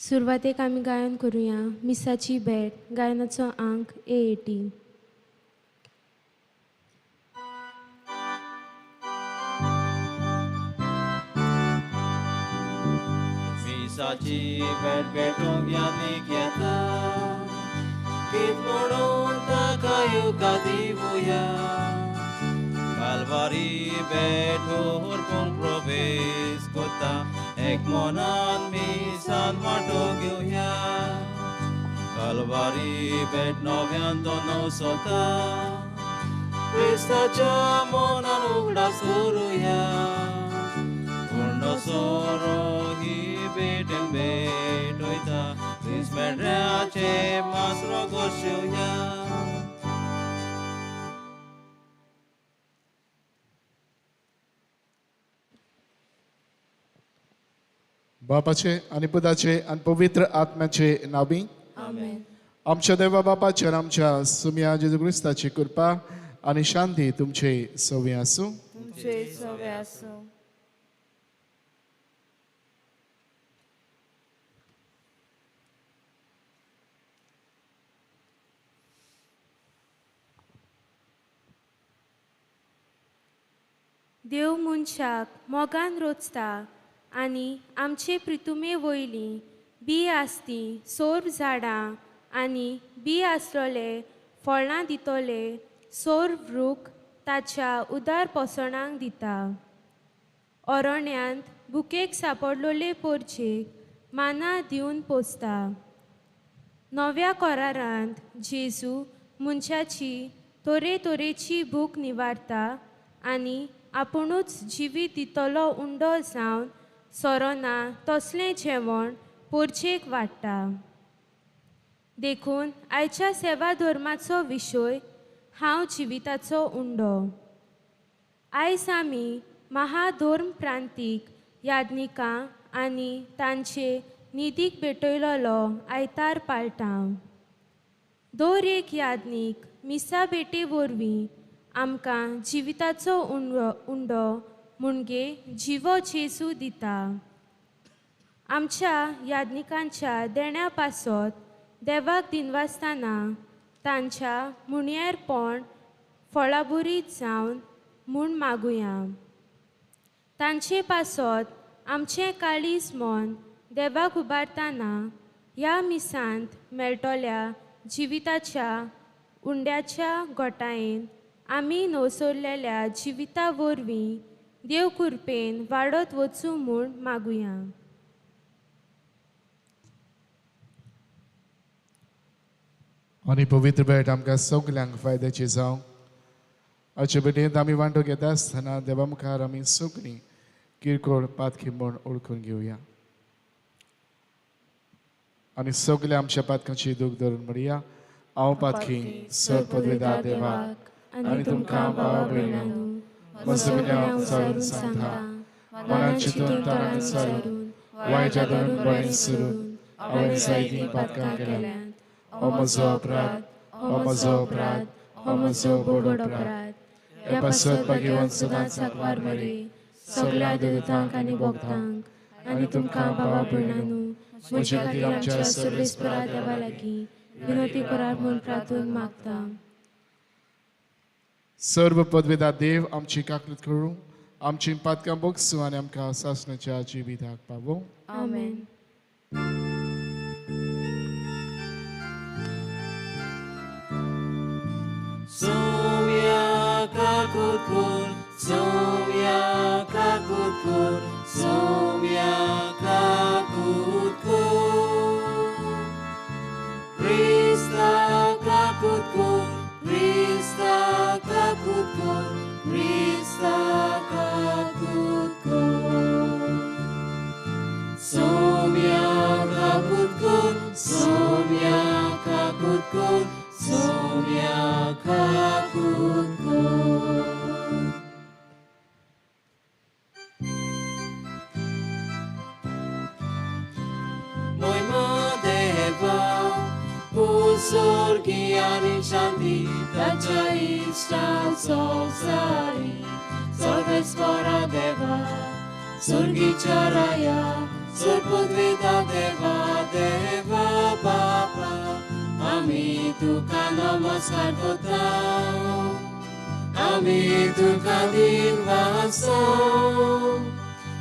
सुरवातेक आमी गायन करुया मिसाची भेट गायनाचो आंक 18. मिसाची भेट भेटूंक यादीक येता गीत म्हणून ताका येवकार दिवया कालवारी भेट हुरपूंक प्रवेश करता एक मनान मिसान वांटो घेवया कालवारी भेट नव्यान तो नवसता क्रिस्ताच्या मनान उगडास करुया पूर्ण सोरो ही भेटेन भेट वयता क्रिस्त मेढ्याचे मासरो गोशेवया. बापाचे आनी पुताचे आनी पवित्र आत्म्याचे नावी आमच्या देवा बापाचे आनी आमच्या सुम्या जेजू क्रिस्ताची कृपा आनी शांती तुमचे सवे आसूं. तुमचे सवे आसूं. देव मनशाक मोगान रोचता आनी आमचे प्रितुमे वयली बी आसती सोर झाडां आनी बी आसलोले फळां दितले सोर वृख ताच्या उदार पोसणांक दिता. अरण्यांत बुकेक सापडलोले पोरचेक माना दिवन पोसता. नव्या करारांत जेजू मनशाची तरेतरेची भूक निवारता आनी आपुणूच जिवीत दितलो उंडो जावन सोरोना तसलें जेवण पोरचेक वाडटा. देखून आयच्या सेवा धर्माचो विशय हांव जिविताचो उंडो. आयज आमी महाधर्म प्रांतीक याज्ञिकां आनी तांचे निधीक भेटयलोलो आयतार पाळटा. दर एक याज्ञीक मिसा भेटे वरवीं आमकां जिविताचो उंडो म्हणजे जिवो जेजू दिता. आमच्या याज्ञिकांच्या देण्या पासत देवाक दिनवासतना तांच्या मुणयेरपण फळाबुरीत जावन म्हूण मागुया. तांचे पासत आमचें काळीज मन देवाक उबारतना ह्या मिसांत मेळटल्या जिविताच्या उंड्याच्या गोटायेन आमी नवसरलेल्या जिविता वरवीं देव कृपेन वाडत वचूं म्हूण मागुया. आनी पवित्र भेट आमकां सगल्यांक फायद्याची जावं. आयचे भेटेंत आमी वांटो घेता आसतना देवा मुखार आमी सगळीं किरकोळ पातकी म्हूण ओळखून घेवया आनी सगल्या आमच्या पातकांची दूख धरून म्हणया. हांव पातकी सर पदवेदार देवाक आनी तुमकां भावा भयणांनो म्हजो गुन्यांव उचारून सांगता मनान चिंतून तणान विचारून वायटा धरून बरें सरून हांवें जायतीं पातकां केल्यांत. हो म्हजो अपराध, हो म्हजो अपराध, हो म्हजो व्हड अपराध. हे पासत भाग्यवंत सदांच सांकवार मरी सगळ्या देवतांक आनी भक्तांक आनी तुमकां बाबा भयणांनो म्हजे खातीर आमच्या सर्वेस्परा देवा लागीं विनंती करात म्हूण प्रार्थून मागता. सर्व पदवेदार देव आमची काकलूत करूं, आमची पातकां बोगसूं आनी आमकां सासणाच्या जिविताक पावोवं. आमेन. Sumya kakutkur, sumya kakutkur, sumya kakutkur. Krista kakutkur, Krista kakutkur, Krista kakutkur. Sumya kakutkur, sumya kakutkur, sumya kakutkur. सुर्गी आनी शांती ताच्या इश्टां संवसारी सर्वेस्परा देवा सुर्गीच्या राया सुरपुद्विता देवा देवा बापा आमी तुका नमस्कार करता आमी तुका दिनवासा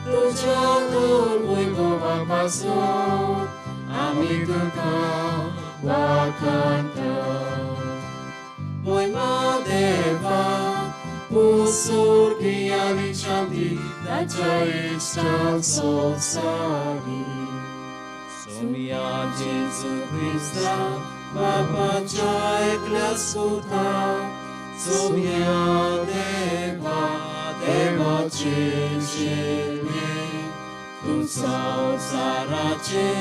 तुझ्या तोर वैभवा पासून आमी तुका वाखाणता मोयमा देवा सुर्गी आनी शांती ताच्या इश्टां संवसारी सोम्या जेजू क्रिस्ता बापाच्या एकल्या सुता सोम्या देवा देवाचे शेले तूं संवसाराचे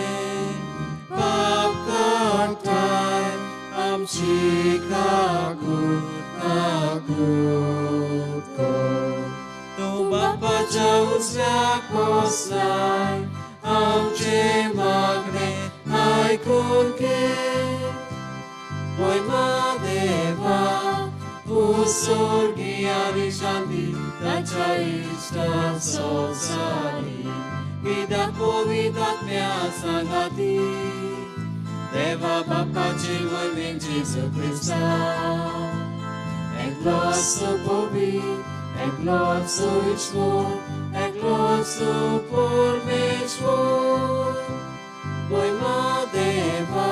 पाप काडटाय आमची काकूत काकूत कर तूं बापाच्या उजव्याक बसलाय आमचे मागणे आयकून घे मोयमा देवा सुर्गी आनी शांती ताच्या इश्टां संवसारी कित्याक पवित्र आत्म्या सांगाती देवा बापाची मोहिमेक जेजू क्रिस्ता एकलोच पवित्र एकलोच ईश्वर एकलोच परमेश्वर मोयमा देवा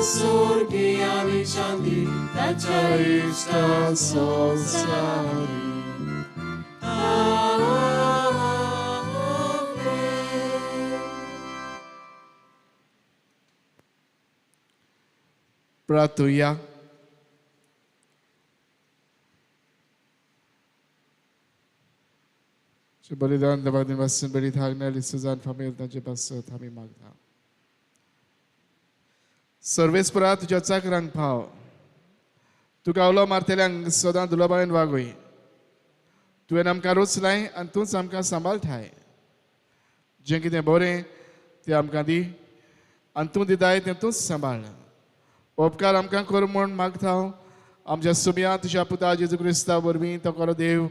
सुर्गी आनी शांती ताच्या इश्टां संवसारी आमेन. प्रार्थुया. बलिदान देवाक दिनवासून बरी थागणारी सुजान फामील तांचे पासत आमी मागता. सर्वेस्परा तुज्या चाकरांक पाव तुका उलो मारतल्यांक सदां दुलबायन वागय. तुवें आमकां रोचलाय आनी तूंच आमकां सांबाळटाय. जें कितें बरें तें आमकां दी आनी तूं दिताय तें तूंच सांबाळ. उपकार आमकां कर म्हूण मागता आमच्या सुम्या तुज्या पुता जेजू क्रिस्ता वरवीं तो खरो देव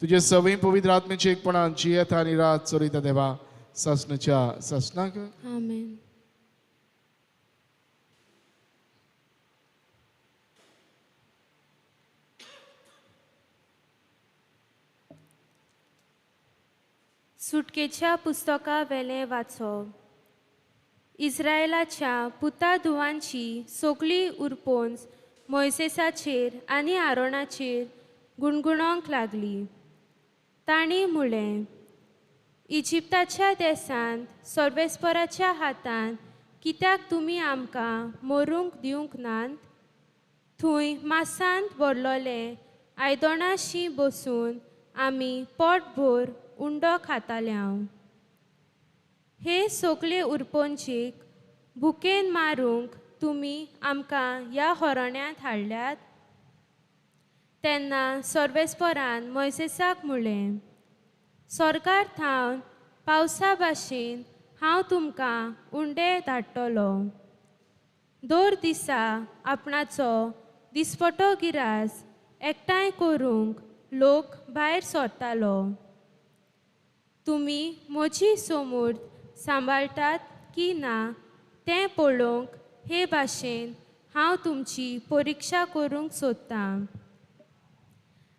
तुजे सवय पवित्र आत्म्याचे एकपणान जियेता आनी रात चलयता देवा सासणाच्या सासणाक. आमेन. सुटकेच्या पुस्तका वेलें वाचप. इस्रायलाच्या पुता धुवांची सगळी उरपोंज मोयसेसाचेर आनी आरोणाचेर गुणगुणोंक लागली. तांणी म्हळें, इजिप्ताच्या देसांत सर्वेस्पराच्या हातान कित्याक तुमी आमकां मरूंक दिवंक नात? थंय मासांत भरलोले आयदणाशी बसून आमी पोटभर उंडो खाताल्यांव. हे सगळे उरपोंचीक भुकेन मारूंक तुमी आमकां ह्या होरण्यांत हाडल्यात? तेन्ना सर्वेस्परान मोयसेसाक म्हळें, सरकार थावन पावसा भाशेन हांव तुमकां उंडे धाडटलो. दर दिसा आपणाचो दिसपटो गिरास एकठांय करूंक लोक भायर सरतालो. तुमी म्हजी सोमूर्त सांबाळटात की ना तें पळोवंक हे भाशेन हांव तुमची परिक्षा करूंक सोदतां.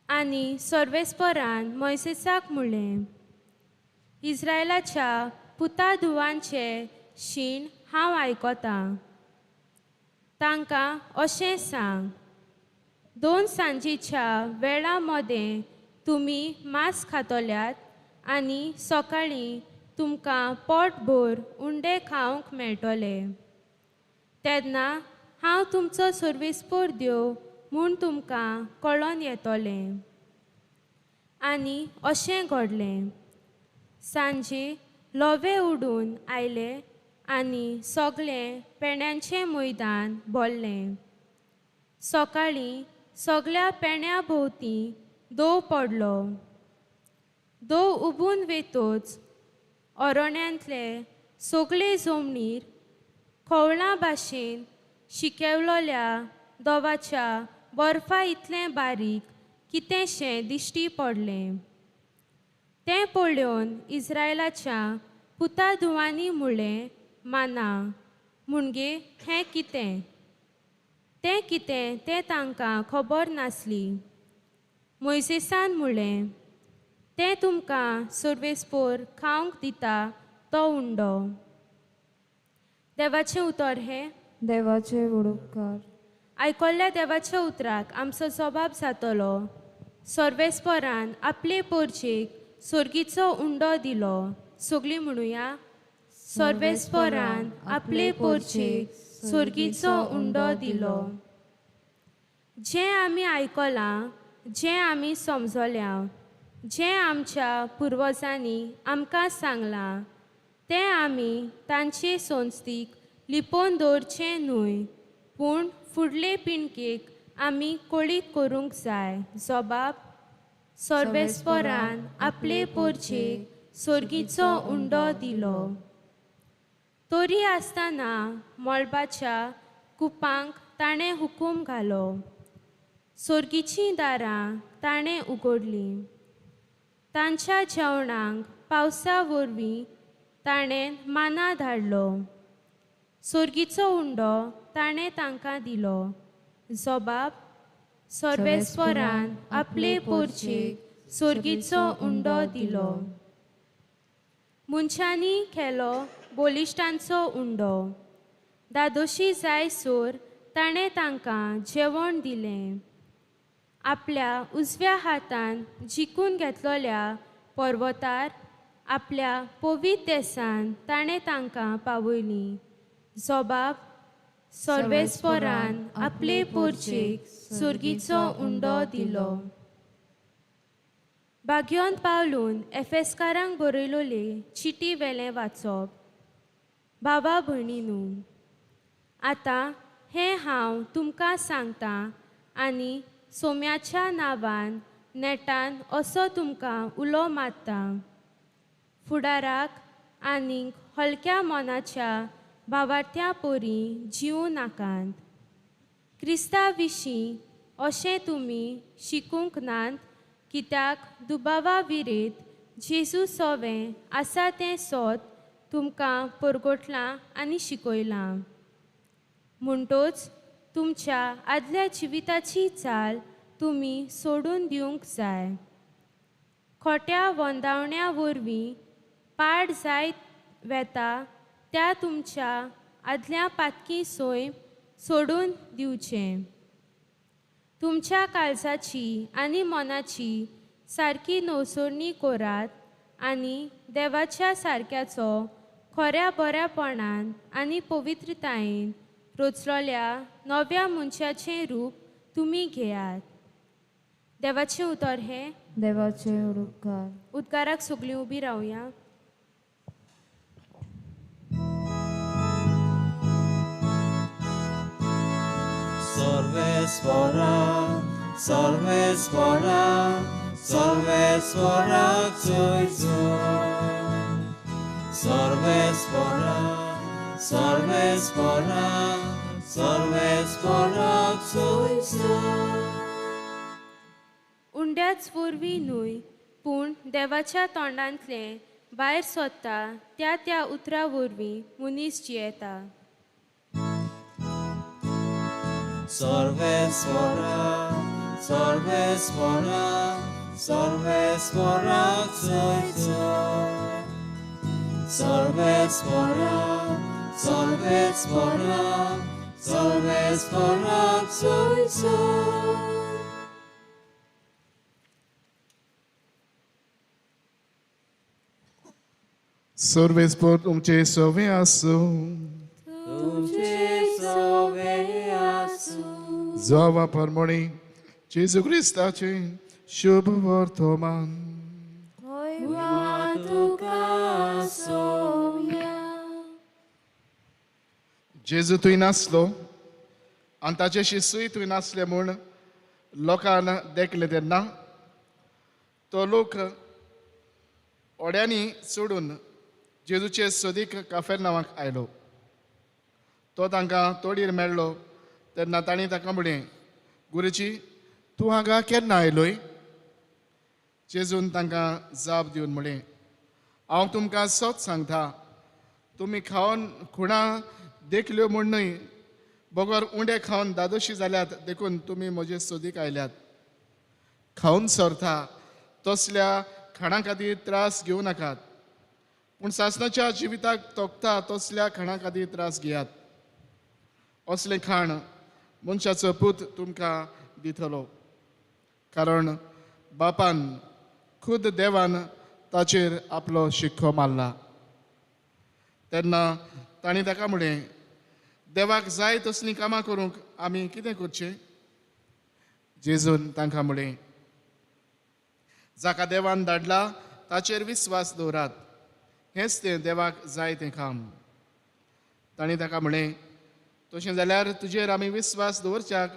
आनी सर्वेस्परान मोयसेसाक म्हळें, इस्रायलाच्या पुता धुवांचें शीण हांव आयकतां. तांकां अशें सांग, 2 सांजेच्या वेळा मदें तुमी मांस खातल्यात आनी सकाळीं तुमकां पोटभर उंडे खावंक मेळटले. तेन्ना हांव तुमचो सर्वेस्पर देव म्हूण तुमकां कळोन येतलें. आनी अशें घडलें. सांजे लोवे उडून आयले आनी सगळें पेण्यांचें मैदान भरलें. सकाळीं सगळ्या पेण्या भोंवती दव पडलो. दव उबून वेतोच अरण्यांतले सगळे जमनीर खवळां भाशेन शिकेवलोल्या दोवाच्या बर्फा इतलें बारीक कितेंशें दिश्टी पडलें. तें पळोवन इस्रायलाच्या पुता धुवांनी म्हणलें, माना म्हणगे हें कितें? तें कितें तें तांकां खबर नासली. मोयसेसान म्हणलें, तें तुमकां सर्वेस्पोर खावंक दिता तो उंडो. देवाचें उतर हें. देवाचे उपकार. आयकल्ल्या देवाच्या उतराक आमचो जबाब जातलो. सर्वेस्पोरान आपले पोरचेक सोर्गीचो उंडो दिलो. सगळीं म्हणुया, सर्वेस्पोरान आपले पोरचेक सोर्गीचो उंडो दिलो. जें आमी आयकलां, जें आमी समजल्या, जें आमच्या पुर्वजांनी आमकां सांगलां तें आमी तांचे संस्थीक लिपोवन दवरचें न्हय, पूण फुडले पिणकेक आमी कळीत करूंक जाय. जबाब, सर्वेस्पोरान आपले पोरचेक सोर्गीचो उंडो दिलो. तरी आसतना मळबाच्या कुपांक ताणें हुकूम घालो, सोर्गीचीं दारां ताणें उगडलीं. तांच्या जेवणाक पावसा वरवीं ताणें माना धाडलो. सोर्गीचो उंडो ताणें तांकां दिलो. जबाब, सर्वेस्पोरान आपले पोरचेक सोर्गीचो उंडो दिलो. मनशांनी केलो बलिश्टांचो उंडो. दादोशी जायसर ताणें तांकां जेवण दिलें. आपल्या उजव्या हातान जिखून घेतलेल्या पर्वतार आपल्या पवित्र देसान ताणें तांकां पावयलीं. जबाब, सर्वेस्पोरान आपले पोरचेक सोर्गीचो उंडो दिलो. भाग्योन पावलून एफेस्कारांक बरयलोले चिटी वेलें वाचप. भावा भयणीनू, आतां हें हांव तुमकां सांगतां आनी सोम्याच्या नांवान नेटान असो तुमकां उलो मारता, फुडाराक आनीक हलक्या मनाच्या भावार्थ्या परी जिवूं नाकात. क्रिस्ता विशीं अशें तुमी शिकूंक नात, कित्याक दुबावा विरेत जेजू सोवें आसा तें सोत तुमकां परगटलां आनी शिकयलां. म्हणटोच तुमच्या आदल्या जिविताची चाल तुमी सोडून दिवंक जाय. खोट्या वंदावण्या वरवीं पाड जायत वेता त्या तुमच्या आदल्या पातकी सोय सोडून दिवचें. तुमच्या काळजाची आनी मनाची सारकी नवसरणी करात आनी देवाच्या सारक्याचो खऱ्या बऱ्यापणान आनी पवित्रतायेन रचलोल्या नव्या मनशाचें रूप तुमी घेयात. देवाचें उतर हें. देवाचे उपकार. उदकाराक सगळीं उबी रावया. सर्वेस्पोरा, सर्वेस्पोरा, सर्वेस्पोराक चोयचो. सर्वेस्पोरा, सर्वेस्पोरा, सर्वेस्पोराक चोयचो. उंड्याच वरवीं न्हय, पूण देवाच्या तोंडांतलें भायर सोदता त्या त्या उतरा वरवीं मनीस जियेता. सर्वेस्पोरा, सर्वेस्पोरा, सर्वेस्पोराक चोयचो. सर्वेस्पोरा, सर्वेस्पोरा, सर्वेस्पोराक चोयचो. सर्वेस्पोर तुमचे सवे आसूं. तुमचे सवे आसूं. जावा परमणी जेजू क्रिस्ताचे शुभ वर्तमान. होयवा तुका सोम्या. जेजू थंय नासलो आनी ताचे शिसूय थंय नासले म्हूण लोकान देखले तेन्ना तो लोक ओड्यांनी सोडून जेजूचे सोदीक काफेर नांवाक आयलो. तो तांकां तोडीर मेळ्ळो तेन्ना तांणी ताका म्हळें, गुरुजी, तूं हांगा केन्ना आयलोय? जेजून तांकां जाप दिवन म्हळें, हांव तुमकां सत सांगता, तुमी खावन खुणां देखल्यो म्हूण न्हय, बगर उंडे खावन दादोशी जाल्यात देखून तुमी म्हजे सोदीक आयल्यात. खावन सरता तसल्या खाणां खातीर त्रास घेवं नाकात, पूण सासणाच्या जिविताक तोखता तसल्या खाणां खातीर त्रास घेयात. असलें खाण मनशाचो पूत तुमकां दितलो, कारण बापान खुद देवान ताचेर आपलो शिक्को मारला. तेन्ना तांणी ताका म्हळें, देवाक जाय तसलीं कामां करूंक आमी कितें करचें? जेजून तांकां म्हळें, जाका देवान धाडला ताचेर विस्वास दवरात, हेंच तें देवाक जाय तें काम. तांणी ताका म्हळें, तशें जाल्यार तुजेर आमी विस्वास दवरच्याक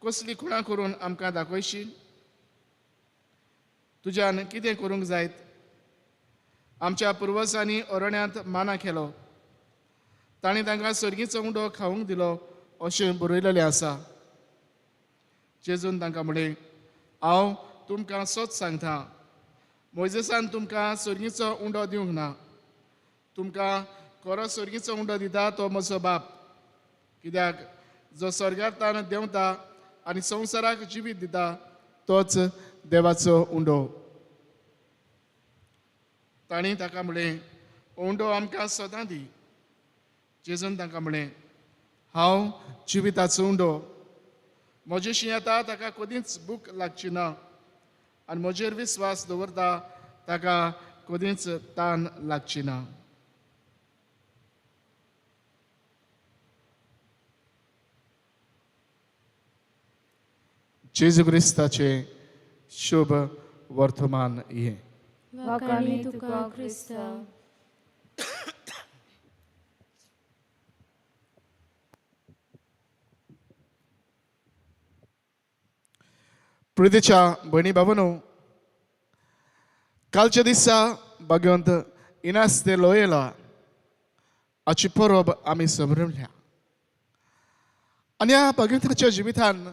कसली खुणां करून आमकां दाखयशी? तुज्यान कितें करूंक जायत? आमच्या पुर्वजांनी अरण्यांत माना केलो, तांणी तांकां सर्गीचो उंडो खावंक दिलो अशें बरयलेलें आसा. जेजून तांकां म्हळें, हांव तुमकां सत सांगता, मोयजेसान तुमकां सर्गीचो उंडो दिवंक ना, तुमकां खरो सर्गीचो उंडो दिता तो म्हजो बाप. कित्याक जो स्वर्गांतल्यान देंवता आनी संवसाराक जिवीत दिता तोच देवाचो उंडो. तांणी ताका म्हळें, उंडो आमकां सदां दी. जेजून तांकां म्हळें, हांव जिविताचो उंडो, म्हजेशी येता ताका कदींच भूक लागची ना, आनी म्हजेर विस्वास दवरता ताका कदींच तान लागची ना. जेजू क्रिस्ताचें शुभ वर्तमान हें. वाखाणी तुका क्रिस्ता. प्रितीच्या भयणी बाबांनो, कालच्या दिसा भाग्यवंत इनास दे लोयेला हाची परब आमी संभ्रमल्या आनी ह्या भाग्यवंताच्या जिवितान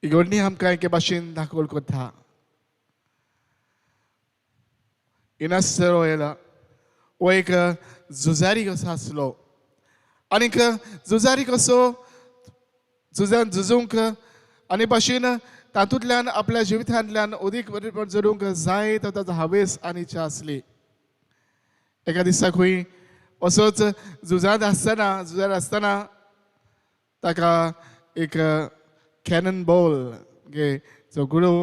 इगोडणी आमकां एके भाशेन दाखोवल करता. इनास दे लोयेला हो एक झुजारी कसो आसलो आनीक झुजारी कसो झुजान झुजूंक आनी भाशेन तातूंतल्यान आपल्या जिवितांतल्यान अदीक बरेपण जोडूंक जाय तो ताजो हावेस आनी इच्छा आसली. एका दिसा खंय असोच झुजांत आसतना ताका एक कॅनन बॉल गे जो गुळो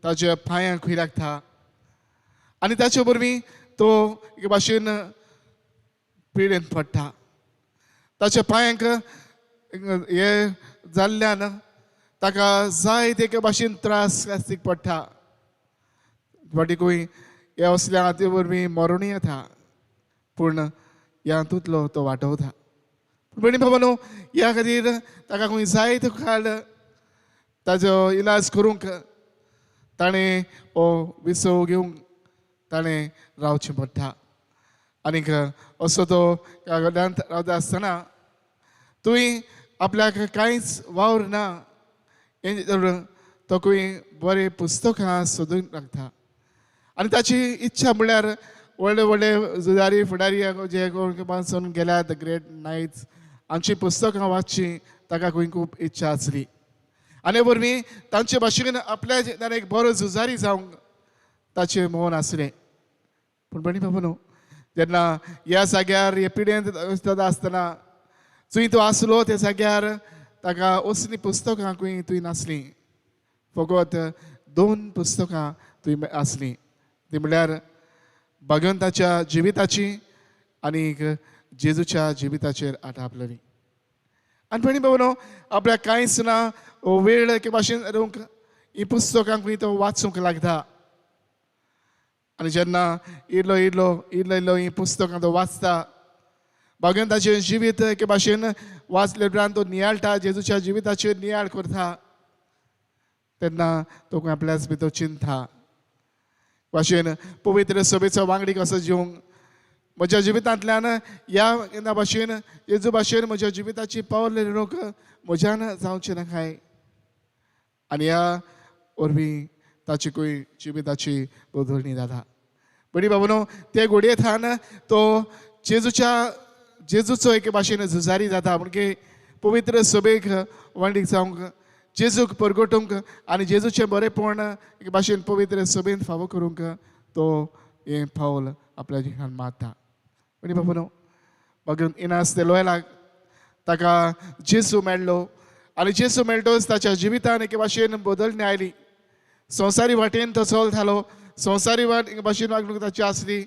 ताच्या पांयांक खंय लागता आनी ताचे वरवीं तो एके भाशेन पिडेन पडटा. ताच्या पांयांक हे जाल्ल्यान ताका जाय ते एके भाशेन त्रास आस्तीक पडटा. फाटीकूय हे असल्या हाती वरवीं मरणूय येता, पूण ह्या हातूंतलो तो वाटवता. पूण भयणी बाबांनो, ह्या खातीर ताका खंय जाय तो काळ ताजो इलाज करूंक ताणें हो विसव घेवंक ताणें रावचें पडटा. आनीक असो तो ह्या गड्यांत रावता आसतना तुवें आपल्याक कांयच वावर ना तो खंय बरें पुस्तकां सोदूंक लागता आनी ताची इच्छा म्हणल्यार व्हडले व्हडले झुजारी फुडारी जे कोण गेल्यात ग्रेट नायट्स हांची पुस्तकां वाचची ताका खंय खूब इच्छा आसली आनी वरवीं तांचे भाशेन आपल्या जिवितांत एक बरो झुजारी जावंक ताचें मन आसलें. पूण भयणी बाबा न्हू, जेन्ना ह्या जाग्यार हे पिडेंत आसतना जंय तो आसलो त्या जाग्यार ताका असलीं पुस्तकां खंय थंय नासलीं, फकत दोन पुस्तकां थंय आसलीं, ती म्हणल्यार भगवंताच्या जिविताची आनी जेजूच्या जिविताचेर आटापलेली. आनी भयणी बाबा न्हू, आपल्याक कांयच ना वेळ एके भाशेन रोवंक हीं पुस्तकां खंय तो वाचूंक लागता आनी जेन्ना इल्लो इल्लो इल्लो इल्लो हीं पुस्तकां तो वाचता, भगवंताचें जिवीत एके भाशेन वाचले उपरांत तो नियाळटा, जेजूच्या जिविताचेर नियाळ करता, तेन्ना तो आपल्याच भितर चिंता भाशेन पवित्र सभेचो वांगडी कसो जिवंक म्हज्या जिवितांतल्यान ह्या भाशेन जेजू भाशेन म्हज्या जिविताची पावल रेणूक म्हज्यान जावचें ना काय. आनी ह्या वरवीं ताची जिविताची बदलणी जाता. बडी बाबूनो ते घोडये थान तो जेजूचो एके भाशेन झुजारी जाता. म्हणजे पवित्र सभेक वांडीक जावंक, जेजूक परगटूंक आनी जेजूचें बरेंपण एके भाशेन पवित्र सभेंत फावो करूंक तो हें पावल आपल्या जिवितान मारता. बडी बाबूनो मागीर इनास ते लोयलाक ताका जेजू मेळ्ळो आनी जेजू मेळटोच ताच्या जिवितान एके भाशेन बदलणी आयली. संवसारी वाटेन तो चलतालो, संवसारी वाट एके भाशेन वागणूक ताची आसली,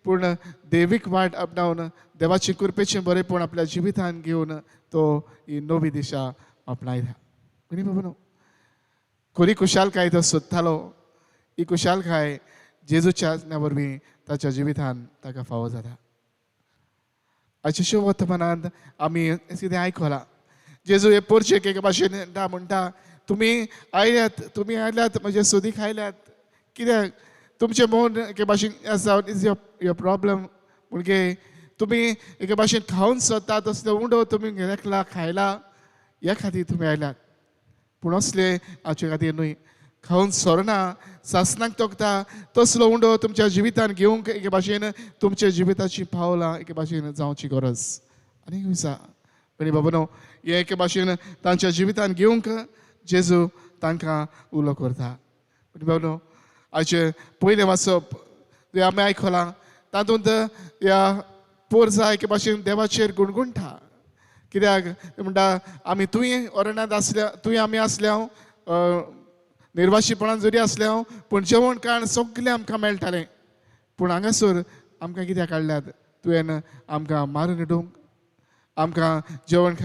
पूण देवीक वाट आपणावन देवाची कृपेचें बरेंपण आपल्या जिवितान घेवन तो ही नवी दिशा आपणायता. कोणी बाबा खरी खुशालकाय तो सोदतालो, ही खुशालकाय जेजूच्या आज्ञा वरवीं ताच्या जिवितान ताका फावो जाता. आयच्या वर्तमानांत आमी कितें आयकलां, जेजू हे पोरचेक एके भाशेन म्हणटा, तुमी आयल्यात, तुमी आयल्यात म्हजे सोदीक आयल्यात, कित्याक तुमचें मन एके भाशेन आसा, is your problem. म्हणजे तुमी एके भाशेन खावन सोदता तसलो उंडो तुमी घेतला खायला, ह्या खातीर तुमी आयल्यात. पूण असले आमचे खातीर न्हय, खावन सोरना सासनाक तोखता तसलो उंडो तुमच्या जिवितान घेवंक एके भाशेन तुमच्या जिविताची पावलां एके भाशेन जावची गरज आनी आसा. आनी बाबानो हे एके भाशेन तांच्या जिवितान घेवंक जेजू तांकां उलो करता. आनी बाबानो आयचें पयलें वाचप जें आमी आयकलां तातूंत ह्या पोरसा एके भाशेन देवाचेर गुणगुणटा. कित्याक म्हणटा आमी तुंय अरण्यांत आसल्या, तुंय आमी आसल्या निर्वाशीपणान जरी आसल्या पूण जेवण खाण सगळें आमकां मेळटालें, पूण हांगासर आमकां कित्याक काडल्यात तुवें आमकां मारून उडोवंक, आमकां जेवण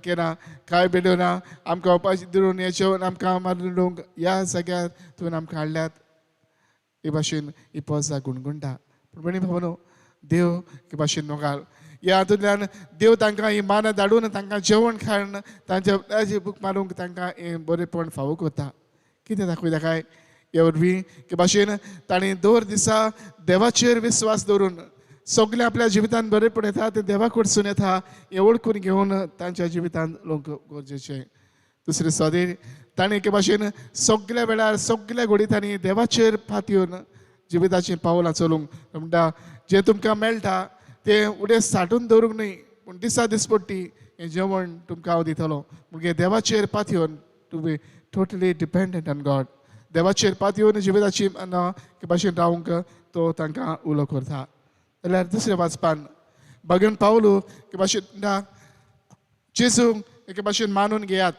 केना काय बेडो ना, आमकां उपाशी दिवन हें जेवण आमकां मारून उडोवंक ह्या जाग्यार तुवें आमकां हाडल्यात. हे भाशेन ही पोरसा गुणगुणटा. पूण भयणी भावानो देव हे भाशेन मोगाळ, ह्या हातूंतल्यान देव तांकां ही मानां धाडून तांकां जेवण खाण तांच्या भूक मारूंक तांकां हें बरेंपण फावो करता. कितें दाखयता काय हे वरवीं की भाशेन तांणी दर दिसा देवाचेर विस्वास दवरून सगळें आपल्या जिवितान बरेंपण येता तें देवा कडसून येता हें वळखून घेवन तांच्या जिवितान लोक गरजेचें. दुसरें सदीर ताणें एके भाशेन सगल्या वेळार सगल्या घोडितांनी देवाचेर पातयेवन जिविताचीं पावलां चलूंक म्हणटा जें तुमकां मेळटा तें उडें साठून दवरूंक न्हय, पूण दिसा दिसपट्टी हें जेवण तुमकां हांव दितलो. म्हणजे देवाचेर पातयेवन to be totally dependent on God, देवाचेर पातयेवन जिविताची एके भाशेन रावंक तो तांकां उलो करता. जाल्यार दुसरें वाचपान बागेवन पावलो एके भाशेन म्हणटा जेजूक एके भाशेन मानून घेयात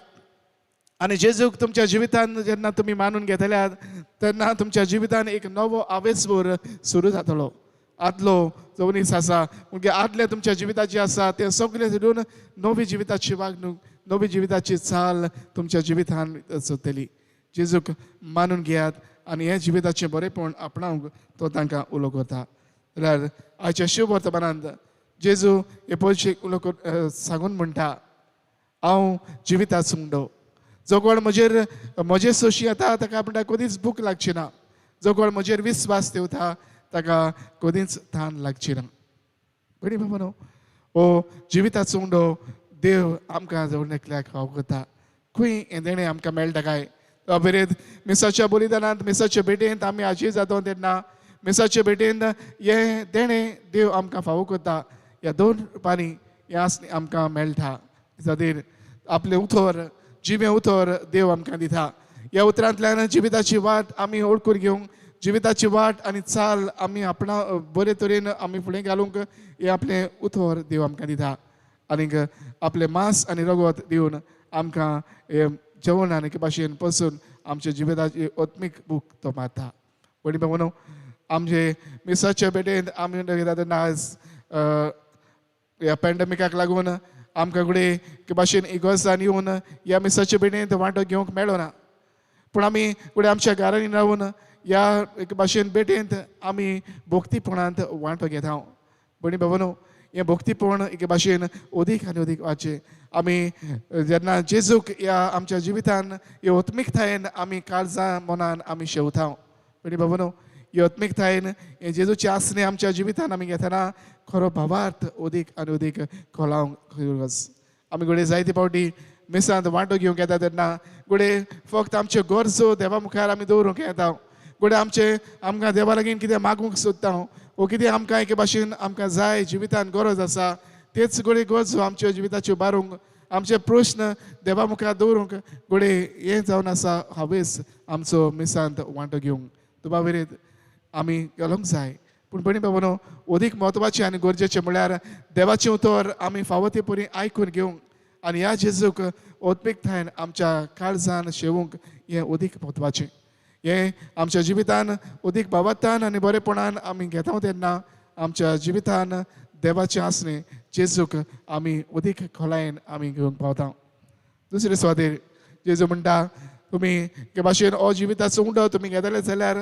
आनी जेजूक तुमच्या जिवितान जेन्ना तुमी मानून घेतल्यात तेन्ना तुमच्या जिवितान एक नवो आवेसभर सुरू जातलो. आदलो जो मनीस आसा म्हणजे आदलें तुमच्या जिविताची आसा तें सगळें सोडून नवी जिविताची वागणूक, नवी जिविताची चाल तुमच्या जिवितान चलतली. जेजूक मानून घेयात आनी हें जिविताचें बरेंपण आपणावंक तो तांकां उलो करता. जाल्यार आयच्या शिव वर्तमानांत जेजू हे पयशे उलो सांगून म्हणटा, हांव जिविताचो उंडो, जो कोण म्हजेर म्हजे सोशी येता ताका म्हणटा कदीच भूक लागची ना, जो कोण म्हजेर विस्वास दवरता ताका कदीच तान लागची ना. भयणी बाबानो हो जिविताचो उंडो देव आमकां जवळ एकल्याक फावो करता. खंय हें देणें आमकां मेळटा काय? अभिरेत मिसाच्या बलिदानांत, मिसाचे भेटेंत आमी आजी जाता तेन्ना मिसाचे भेटेंत हें देणें देव आमकां फावो करता. ह्या दोन रुपांनी हें आसणें आमकां मेळटा. खातीर आपलें उतर, जिवें उतर देव आमकां दिता. ह्या उतरांतल्यान जिविताची वाट आमी वळखून घेवंक, जिविताची वाट आनी चाल आमी आपणा बरे तरेन आमी फुडें घालूंक हें आपलें उतर देव आमकां दिता. आनीक आपलें मांस आनी रगत दिवन आमकां हें जेवण आनी एके भाशेन पसून आमच्या जिविताची आत्मीक भूक तो मारता. भयणी भावानो आमचे मिसाच्या भेटेंत आमी तेन्ना आयज ह्या पॅन्डेमिकाक लागून आमकां कडेन एके भाशेन इगर्जान येवन ह्या मिसाच्या भेटेंत वांटो घेवंक मेळना, पूण आमी फुडें आमच्या घरांनी रावन ह्या एके भाशेन भेटेंत आमी भक्तीपणांत वांटो घेता. भयणी भावानो हें भक्तीपण एके भाशेन अदीक आनी अदीक वाचचें. आमी जेन्ना जेजूक ह्या आमच्या जिवितान हे आत्मिकतायेन आमी काळजा मनान आमी शेवता. भयणी भावानो ही आत्मिकतायेन हे जेजूचे आसणे आमच्या जिवितान आमी घेतना खरो भावार्थ अदीक आनी अदीक खोलावंक गरज. आमी घडये जायते फावटी मिसांत वांटो घेवंक येता तेन्ना घडये फक्त आमच्यो गरजो देवा मुखार आमी दवरूंक येता, घडये आमचे आमकां देवा लागीं कितें मागूंक सोदता वो कितें आमकां एके भाशेन आमकां जाय जिवितान गरज आसा तेच घडये गरजो आमच्या जिविताच्यो बारूंक आमचे प्रश्न देवा मुखार दवरूंक घडये हें जावन आसा हावेस आमचो मिसांत वांटो घेवंक तुबा विरीत आमी घालूंक जाय. पूण भयणी बाबानो अदीक म्हत्वाचें आनी गरजेचें म्हळ्यार देवाचें उतर आमी फावो ते परी आयकून घेवंक आनी ह्या जेजूक आत्मिकतायेन आमच्या काळजान शेवूंक हें अदीक म्हत्वाचें. हें आमच्या जिवितान अदीक भावार्थान आनी बरेपणान आमी घेता तेन्ना आमच्या जिवितान देवाचें आसणें जेजूक आमी अदीक खोलायेन आमी घेवंक पावता. दुसरे सुवातेर जेजू म्हणटा तुमी एके भाशेन हो जिविताचो उंडो तुमी घेतले जाल्यार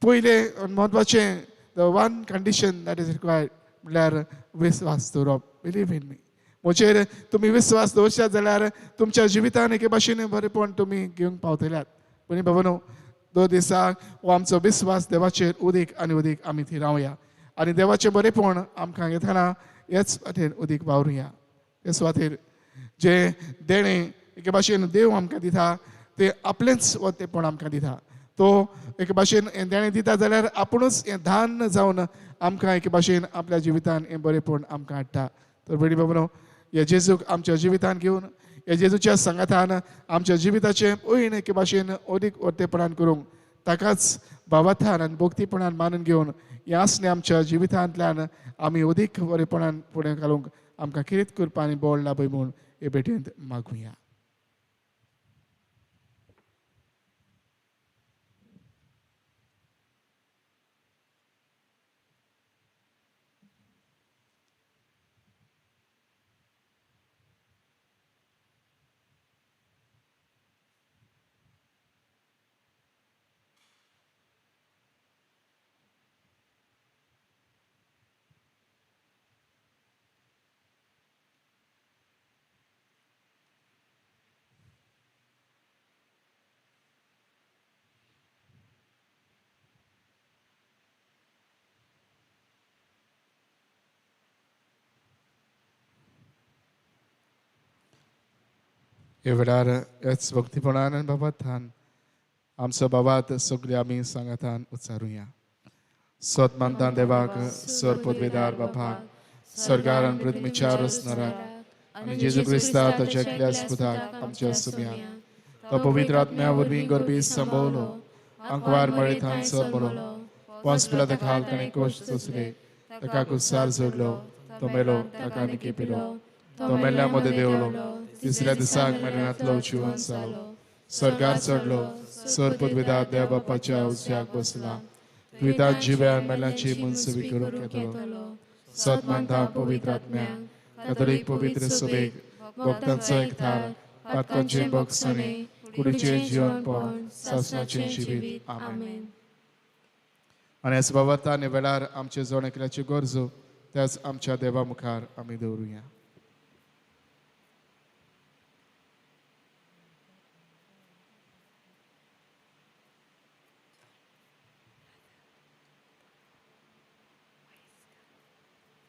पयलें म्हत्वाचें the one condition that is required म्हणल्यार विस्वास दवरप, बिलीव इन मी. म्हजेर तुमी विस्वास दवरशात जाल्यार तुमच्या जिवितान एके भाशेन बरेपण तुमी घेवंक पावतल्यात. पूण बाबानो दर दिसाक हो आमचो विस्वास देवाचेर अदीक आनी अदीक आमी थिरावया आनी देवाचें बरेपण आमकां घेतना हेच वाटेन अदीक वावरुया. ते सुवातेर जें देणें एके भाशेन देव आमकां दिता तें आपलेंच वतेपण आमकां दिता. तो एके भाशेन हें देणें दिता जाल्यार आपुणूच हें धान जावन आमकां एके भाशेन आपल्या जिवितान हें बरेपण आमकां हाडटा. तर भयणी बाबानो ह्या जेजूक आमच्या जिवितान घेवन ह्या जेजूच्या सांगातान आमच्या जिविताचें पयण एके भाशेन अदीक वर्तेपणान करूंक ताकाच भावार्थान आनी भक्तीपणान मानून घेवन ह्या आसणें आमच्या जिवितांतल्यान आमी अदीक बरेपणान फुडें घालूंक आमकां किरीत करपा आनी बळ लाभय म्हूण हे भेटेंत मागुया. ह्या वेळार ह्याच भक्तीपणान आनी बाबाथान आमचो बाबात सगळे आमी सांगातान उच्चारुया. सत मानता देवाक सर पदवेदार बापाक सरकार आनी पृथ्वीच्या रचणाराक आनी जेजू क्रिस्ता ताच्या एकल्या पुताक आमच्या सुम्याक तो पवित्र आत्म्या वरवीं गर्भी संभवलो आंकवार मळे थानसर मरो पोंस पिलाता खाल ताणें कोश सोंसले ताका कुसार जोडलो तो मेलो ताका निके पिलो तो मेल्ल्या मदें देंवलो तिसऱ्या दिसाक मरणांतलो जिवन जालो स्वर्गार चडलो सर पदवेदार देव बापाच्या उजव्याक बसला तुवें जिव्या मेल्यांची मनसुबी करूंक येतलो. सत मानता पवित्र आत्म्याक कॅथोलीक पवित्र सभेक भक्तांचो एकठार पातकांचें भोगसणें कुडीचें जिवनपण सासणाचें जिवीत. आमेन. आनी ह्याच बाबत आनी वेळार आमचे जण एकल्याच्यो गरजो त्याच आमच्या देवा मुखार आमी दवरुया.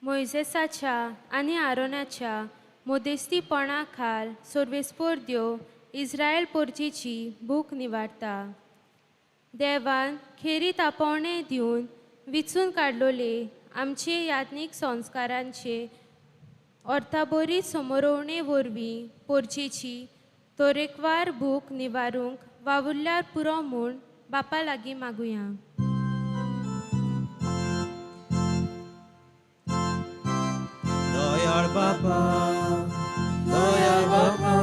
मोयजेसाच्या आनी आरोनाच्या मोदेस्तीपणा खाल सर्वेस्पोर देव इस्रायल पोरचीची भूक निवारता. देवान खेरीत आपोवणें दिवन विचून काडलोले आमचे याज्ञीक संस्कारांचे अर्थाबरी समरोवणे वरवीं पोरचेची तरेकवार भूक निवारूंक वावुरल्यार पुरो म्हूण बापा लागीं मागुया. दयाळ बापा, दयाळ बापा,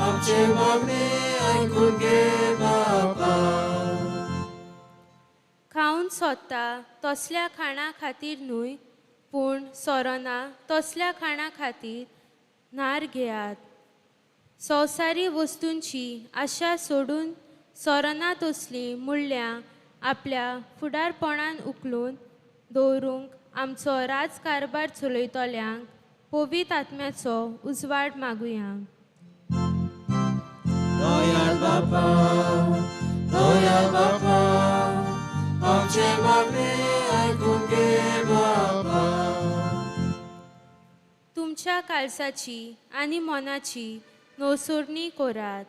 आमचे मागणे आयकून घे बापा. खावन सोदता तसल्या खाणा खातीर न्हय, पूण सोरना तसल्या खाणा खातीर न्हार घेयात. संवसारी वस्तूंची आशा सोडून सोरना तसली मुळ्यां आपल्या फुडारपणान उखलून दवरूंक आमचो राजकारभार चलयतल्यांक पवित्र आत्म्याचो उजवाड मागुया. दयाळ बापा, दयाळ बापा, आमच्या काळजाची आनी मनाची नवसोरणी करात.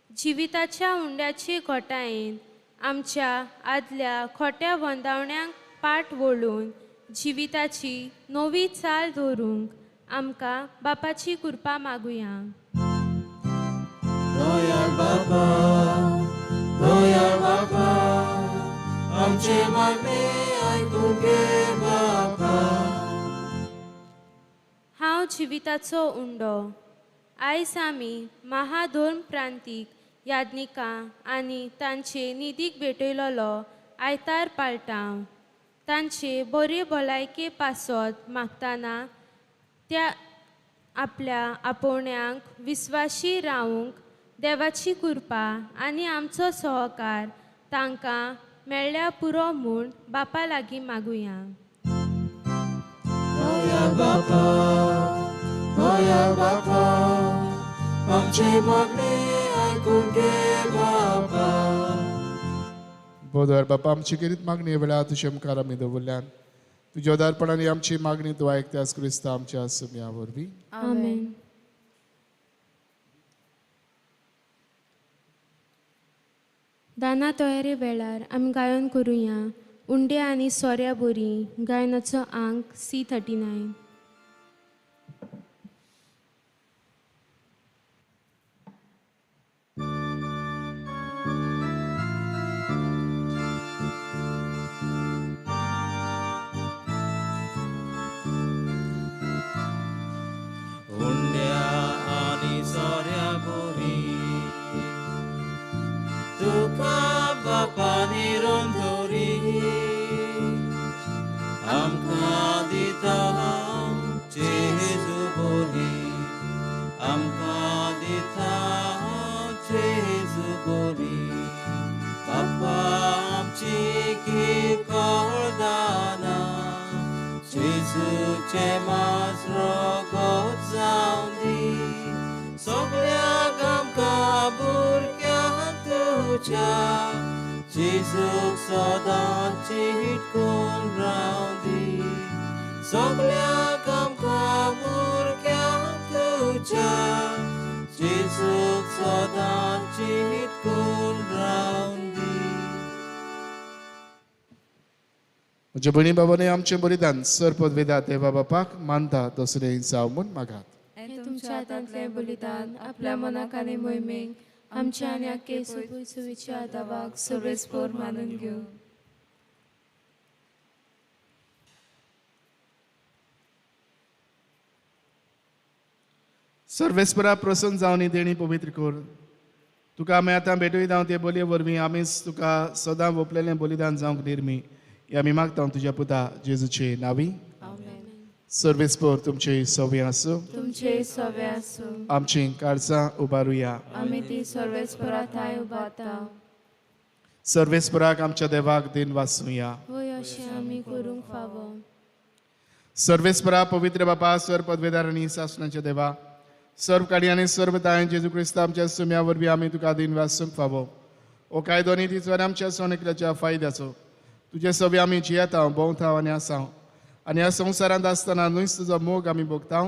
जिविताच्या उंड्याची घोटायेन आमच्या आदल्या खोट्या वंदावण्यांक पाट वळून जिविताची नवी चाल धरूंक आमकां बापाची कृपा मागुया. दयाळ बापा, दयाळ बापा, आमचे मागणे आयकून घे बापा. हांव जिविताचो उंडो. आयज आमी महाधर्म प्रांतीक याज्ञिकां आनी तांचे निधीक भेटयलोलो आयतार पाळटा. तांचे बरे भलायके पासत मागतना त्या आपल्या आपोवण्यांक विस्वाशी रावूंक देवाची कृपा आनी आमचो सहकार तांकां मेळ्ळ्या पुरो म्हूण बापा लागीं मागुया. दयाळ बापा, दयाळ बापा, आमचे मागणे आयकून घे बापा. बोदर बापा, आमची खेरीत मागणी वेळार तुजे मुखार आमी दवरल्यान तुज्या उदारपणान आमची मागणी तूं आयकत्यास क्रिस्ता आमच्या सुम्या वरवीं. आमेन. दाना तयारी वेळार आमी गायन करुया उंडे आनी सोऱ्या बोरी गायनाचो आंक C39. उंड्या आनी सोऱ्या बोरी तुका बापा निरंतरी आमकां दिता जेजू बोली, आमकां दिता जेजू बोली. बापा आमची किरकोळ दानां जेजूचें मास रगत जावन दी. सगळ्याक आमकां भुरग्यांक तुज्या जेजूक सदांच चिटकून रावं दी. सगळ्याक आमकां भुरग्यांक तुज्या जेजूक सदांच चिटकून रावं दी. म्हज्या भयणी बाबांनी आमचें बलिदान सर पदवेदा देवा बापाक मानता तसलें जावं म्हूण मागात. हें तुमच्या हातांतलें बलिदान आपल्या मनाक आनी मोहिमेक आमच्या आनी आख्खे सुविच्या दावाक सर्वेस्पोर मानून घेवं. सर्वेस्परा प्रसन्न जावन ही देणी पवित्र कर. तुका आमी आतां भेटयता ते बोलये वरवीं आमीच तुका सदां वोपलेलें बलिदान जावंक निर्मी हे आमी मागता तुज्या पुता जेजूचे नांवी. सर्वेस्पोर तुमचे सवे आसूं. तुमचे सवे आसूं. आमची काळजां उबारुया. आमी ती सर्वेस्परा थांय उबारता. सर्वेस्पराक आमच्या देवाक दिन वाचुया. वय अशें आमी करूंक फावो. सर्वेस्परा पवित्र बापा स्वर पदवेदार आनी सासणाच्या देवा सर्व काडी आनी सर्व तायन जेजू क्रिस्ता आमच्या सुम्या वरवीं आमी तुका दिन वाचूंक फावो. हो कायदो आनी तिचो आमच्या सणकल्याच्या फायद्याचो तुजे सवे आमी जियेता भोंवता आनी आसा आनी ह्या संवसारांत आसतना न्हूच तुजो मोग आमी भोगता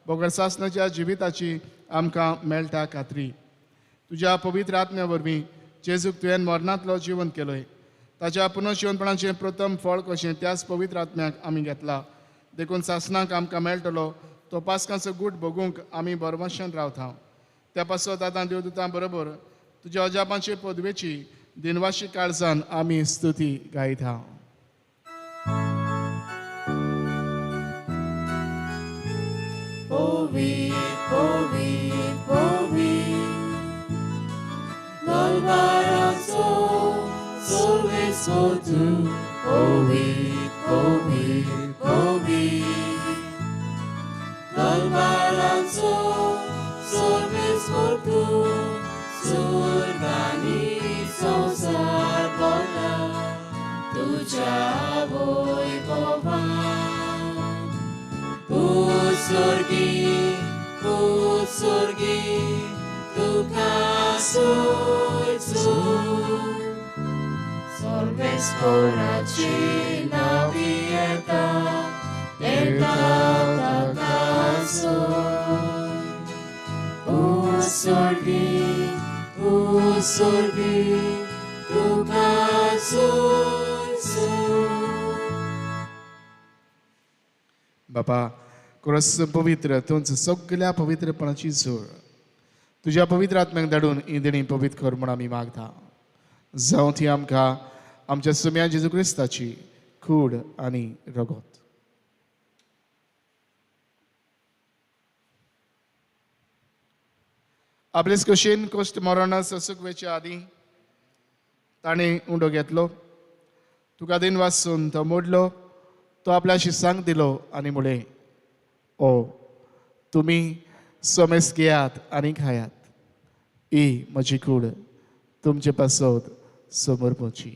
बगर सासणाच्या जिविताची आमकां मेळटा खात्री. तुज्या पवित्र आत्म्या वरवीं जेजूक तुवें मरणांतलो जिवन केलोय ताच्या पुनर्जिवनपणाचें प्रथम फळ कशें त्याच पवित्र आत्म्याक आमी घेतला. देखून सासणाक आमकां मेळटलो तो पासकांचो गूट भोगूंक आमी बरवशान रावता. त्या पासत आतां देवदूतां बरोबर तुज्या अजापांचे पदवेची दिनवाशी काळजान आमी स्तुती गायता. Povi, povi, povi, l'albarazzo, sole sotto, povi, povi, povi, l'albarazzo, sole sotto, surgani संसार बोला, तुझ्या वय भोवान. Usurgi, usurgi, तुका soy. Solves coraci la vieta, eta ta सोय उसोर्गी उसोर्गी तुका सोय सोय. बापा क्रस पवित्र तुमचं सगळ्या पवित्रपणाची जोड तुज्या पवित्र आत्म्याक धाडून ही देणी पवित्र कर म्हूण आमी मागता. जावं ती आमकां आमच्या सुम्या जेजू क्रिस्ताची कूड आनी रगत. आपलेच कशेन कश्ट मरण सोसूंक वेच्या आदीं ताणें उंडो घेतलो, तुका दिन वाचून तो मोडलो, तो आपल्या शिसांक दिलो आनी म्हणलें, ओ तुमी समेस घेयात आनी खायात, ही म्हजी कूड तुमचे पासत समर्पची.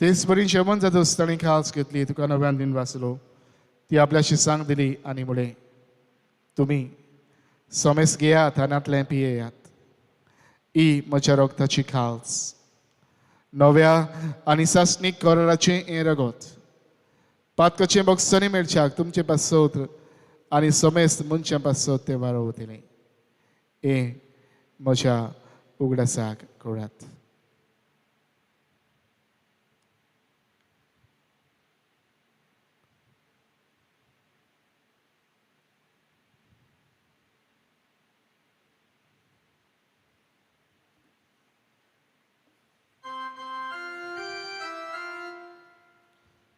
तेच परी जेवण जातच ताणें खास घेतली, तुका नव्यान दिन वाचलो, ती आपल्या शिसांक दिली आनी म्हणलें, तुमी समेस घेयात आनी पियेयात, ही म्हज्या रगताची खास नव्या आनी सासणीक कराराचें हें रगत पातकाचें बक्षणी मेळच्याक तुमचे पासत आनी समेस्त मनशां पासत तें वारोवतलें. हें म्हज्या उगडासाक करात.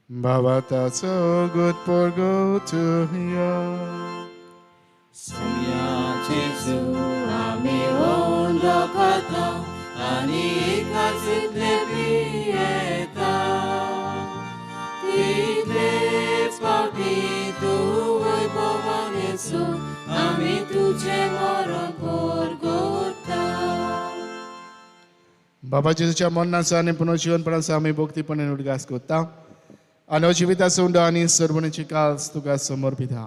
Bhavata so good for go to here. Sonia Jesu ami ondo kata ani kazitle pieta title papi tu vaibhavanesu ami tuje moron por gota. बाबा जेजूच्या मरणाचो आनी पुनर्जीवनपणाचो आमी भक्तीपणान उडगास करता आनी जिविताचो उंडो आनी सर्वणीची काल्स तुका समर्पिता.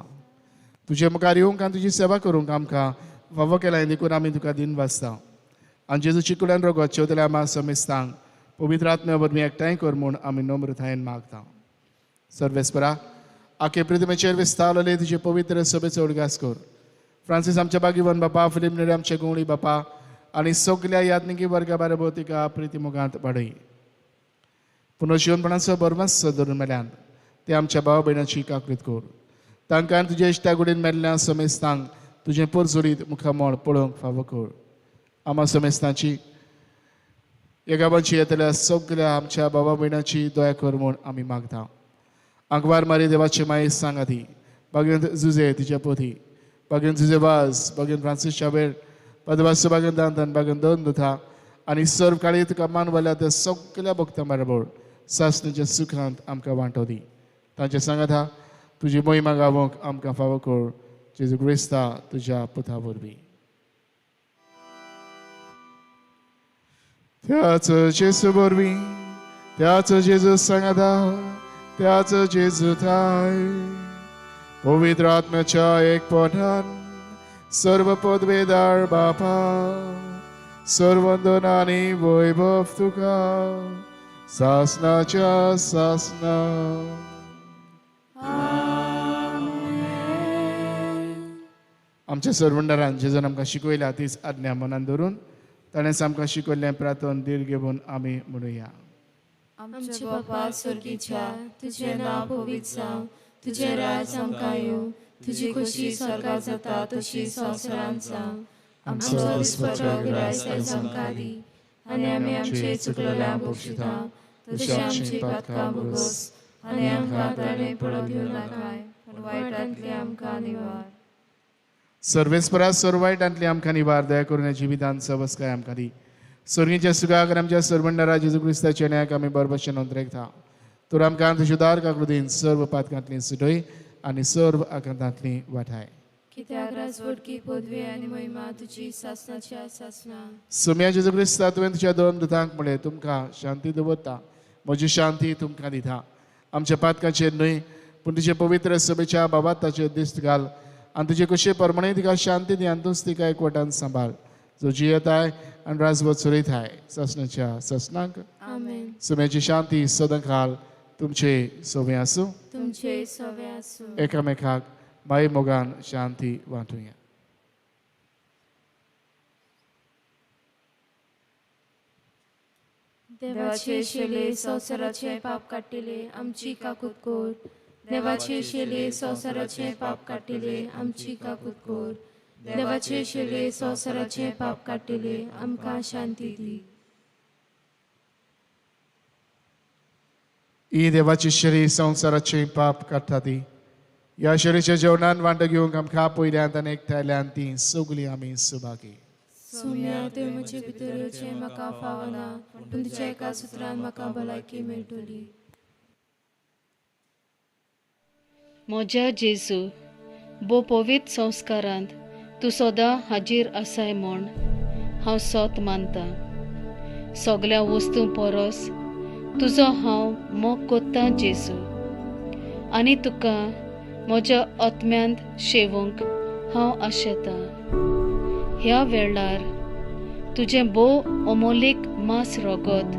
तुजे मुखार येवंक आनी तुजी सेवा करूंक आमकां फावो केलां देखून आमी तुका दिन वाचता. आनी जेजूची कुडान रगत शेवतल्या आमा समेस्तांक पवित्र आत्म्या वरवीं एकठांय कर म्हूण आमी नम्रतायेन मागता. सर्वेस्परा आखे पृथ्वीचेर विस्तारलेले तुजे पवित्र सभेचो उडगास कर. फ्रांसीस आमच्या बागीवन बापा, फिलीप नेरी आमचे गुंवळी बापा आनी सगल्या याज्ञिकी वर्गा बाराबर तिका प्रिती मुखांत वाडय. पुनर्जीवनपणाचो बरमास धरून मेल्यान ते आमच्या भाव भयणाची काकृत कर. तांकां तुज्या इश्टा गुडीन मेल्ल्या समेस्तांक तुजें पोरजोरीत मुखामळ पळोवंक फावो कर. आमा समेस्तांची ह्या गांवाची येतल्या सगल्या आमच्या भावा भयणाची दया कर म्हूण आमी मागता. आंकवार मारी देवाचे माये सांगा ती बागेंत जुजे तिच्या पोथी बागेंत जुजे वाज बागेंत फ्रांसीस शाबेर पदवास बागेंत दांतन बागेंत दोन दुथा आनी सर्व काळी तुका मानवल्या त्या सगल्या भक्तां बरोबर सासणीच्या सुखांत आमकां वांटो दी. तांचे सांगात तुजी मोहिमा गावोंक आमकां फावो कर. जेजू क्रिस्ता तुज्या पुता वरवीं. त्याच जेजू वरवीं, त्याच जेजू सांगाता, त्याच जेजू थाय पवित्र आत्म्याच्या एकपणान सर्व पदवेदार बापा सर्वंदन आनी वैभव तुका सासनाच्या सासना. आमच्या सर्वंडरान जेजून आमकां शिकयल्या तीच आज्ञा मनान धरून ताणें आमकां शिकयल्लें प्रार्थन दीर्घ घेवन आमी म्हणुया. आमच्या बापा स्वर्गीच्या, तुजें नांव पवित्र जावं, तुजें राज आमकां येवं, तुजी खोशी स्वर्गात जाता तशी संवसारांत जावं. आमचो दिसपट्टो ग्रास आयज आमकां दी आनी आमी आमचे चुकलेल्या बक्षिता तशें आमची पातकां भोगोस आनी आमकां ताणें पडोवंक दिवं नाकाय पूण वायटांतली आमकां निवार. सर्वेस्परा सर्व वायटांतली आमकां निवार दया करून जिवितांत सवस्काय आमकां दी. स्वर्गीच्या सुखाक आमच्या सर्वंडरा जेजू क्रिस्ताच्या न्यायाक आमी बरबशेन अंतरेकता. तर आमकां तुज्या उदार काकृतीन सर्व पातकांतली सुटय आनी सर्व आकांतांतली वाठाय. कित्याक राजवटकी पदवी आनी महिमा तुजी सासणाच्या सासणा. सोम्या जेजू क्रिस्ता, तुवें तुज्या दोन दुतांक म्हळें, तुमकां शांती दवरता, म्हजी शांती तुमकां दिता. आमच्या पातकाचेर न्हय पूण तुजे पवित्र सभेच्या बाबाताचेर दिश्ट घाल आनी तुजे कुशे प्रमाणे तिका शांती दी आनी तूंच तिका एकवटान सांबाळ, जो जियेताय आनी राजवट चलयताय सासणाच्या सासणाक. आमेन. सोम्याची शांती सदांकाळ तुमचे सवे आसूं. तुमचे सवे आसूं. एकामेकाक माई मोगान शांती वांटुया. देवाचे शेले संवसाराचे पाप काडटिले आमची काकूत कोर. देवाचे शेले संवसाराचे पाप काडटिले आमची काकूत कोर. देवाचे शेले संवसाराचे पाप काडटिले आमकां शांती दी. ही देवाची शरीर संवसाराचे पाप काडटा ती ह्या शरीराच्या जेवणान वांटो घेवंक आमकां पयल्यान आनी एकठांयल्यान ती सगळीं आमी सुभागी. सोम्या, तुवें म्हजे भितर येवचें म्हाका फावना, पूण तुज्या एका सुत्रान म्हाका भलायकी मेळटली. म्हज्या जेजू, भोव पवित्र संस्कारांत तूं सदां हाजीर आसाय म्हूण हांव सत मानता. सगळ्या वस्तूं परस तुजो हांव मोग कोत्तां जेजू, आनी तुका म्हज्या आत्म्यांत शेवूंक हांव आशेतां. ह्या वेळार तुजें भोव अमोलीक मांस रगत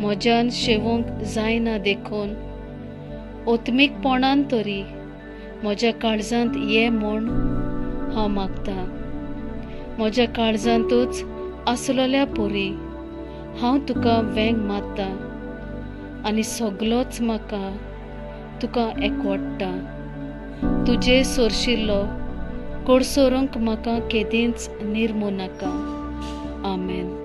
म्हज्यान शेवूंक जायना देखून आत्मीकपणान तरी म्हज्या काळजांत ये म्हूण हांव मागतां. म्हज्या काळजांतूच आसलेल्या परी हांव तुका वेंग मारता आनी सगलोच म्हाका तुका एकवडटा. तुजे सोरशिल्लो कोडसोरूंक म्हाका केदींच निर्मू नाका. आमेन.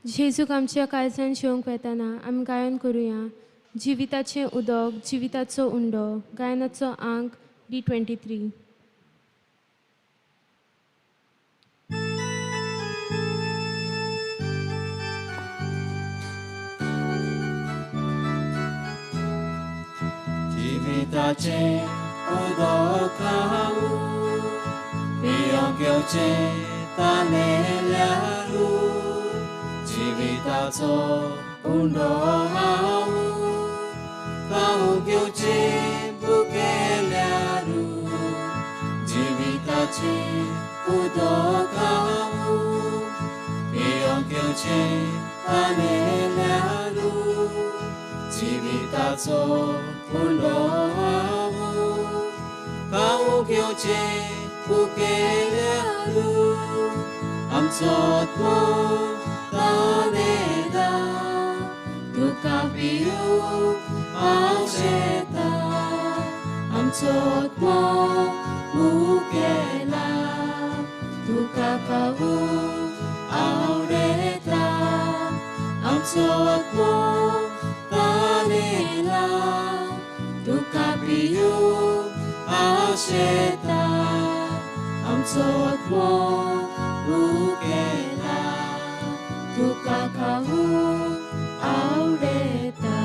जेजूक आमच्या काळजान शेवंक वेतना आमी गायन करुया. जिविताचें उदक, जिविताचो उंडो, गायनाचो आंक D23. जिविताचें उदक हांव पिवंक घेवचें तानेल्यारू, जिविताचो उंडो हांव खावंक घेवचें भुकेल्यारू, जिविताचें उदक हांव पिवंक घेवचें तानेल्यारू, जिविताचो उंडो हांव खावंक घेवचें भुकेल्यारू. आमचो आत्मो तानेता तुका पिवंक आशेता, आमचो आत्मो मुकेला तुका खावंक आवडेता, आमचो आत्मो तानेला तुका पिवंक आशेता, आमचो आत्मो मुकेला तुका खावंक आवडेता.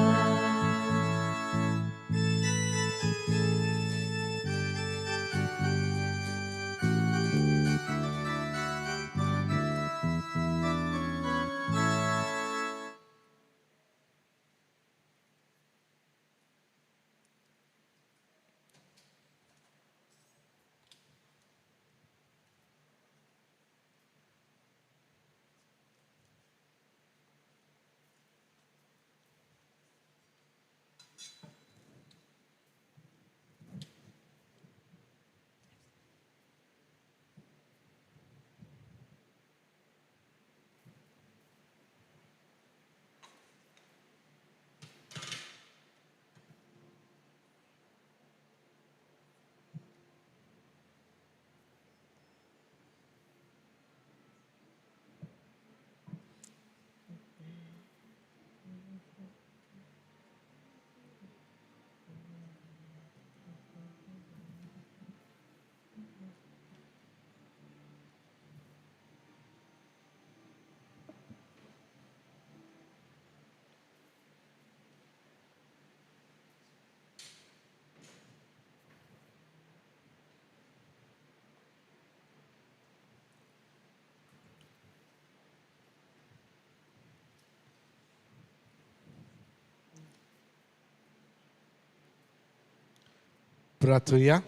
प्रार्थुया.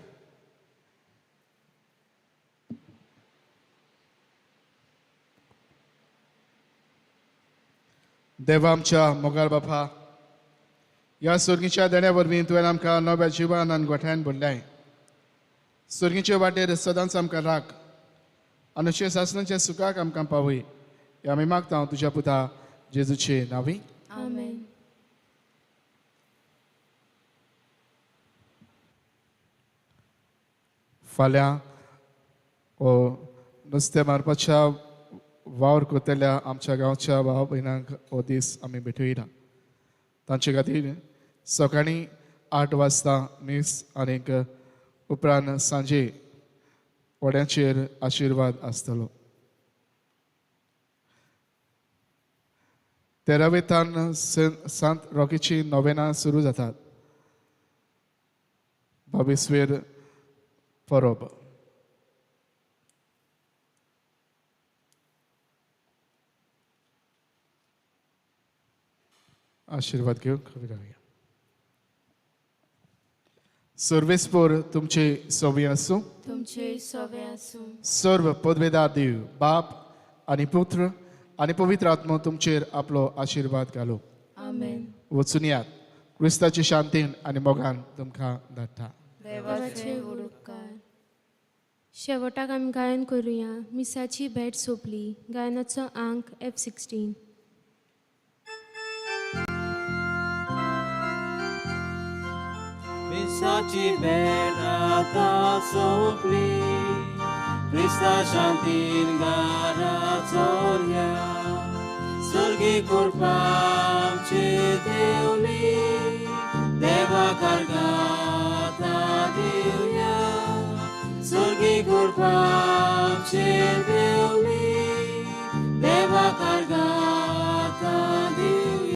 देवा आमच्या मोगाळ बापा, ह्या सुर्गीच्या देण्या वरवीं तुवें आमकां नव्या जिवान आनी गोठ्यान भरल्याय. सुर्गीचे वाटेर सदांच आमकां राख आनी अशें सासणाच्या सुखाक आमकां पावय, हे आमी मागता तुज्या पुता जेजूचे नांवी. आमेन. फाल्यां हो नुस्तें मारपाच्या वावर करतल्या आमच्या गांवच्या भाव भयणांक हो दीस आमी भेटयला. तांचे खातीर सकाळीं 8 वाजता मीस आनीक उपरांत सांजे व्हड्यांचेर आशिर्वाद आसतलो. तेरावेतान सांत रॉकीची नोवेनां सुरू जातात. बावीसवेर परब. आशिर्वाद घेवंक रावया. सर्वेस्पोर तुमचे सोवे आसूं, तुमचे सोवे आसूं. सर्व पदवेदार देव बाप आनी पुत्र आनी पवित्र आत्मो तुमचेर आपलो आशिर्वाद घालो. आमेन. वचून यात, क्रिस्ताची शांतीन आनी मोगान तुमकां धाडटा. देवाचे उपकार. शेवटाक आमी गायन करुया. मिसाची भेट सोंपली. गायनाचो आंक F16. मिसाची भेट आतां सोंपली, क्रिस्ता शांतीन घरा चोरया. सुर्गी कृपा आमची देवली, देवा कारगाता दिवया. सुर्गी कृपा आमची देवली,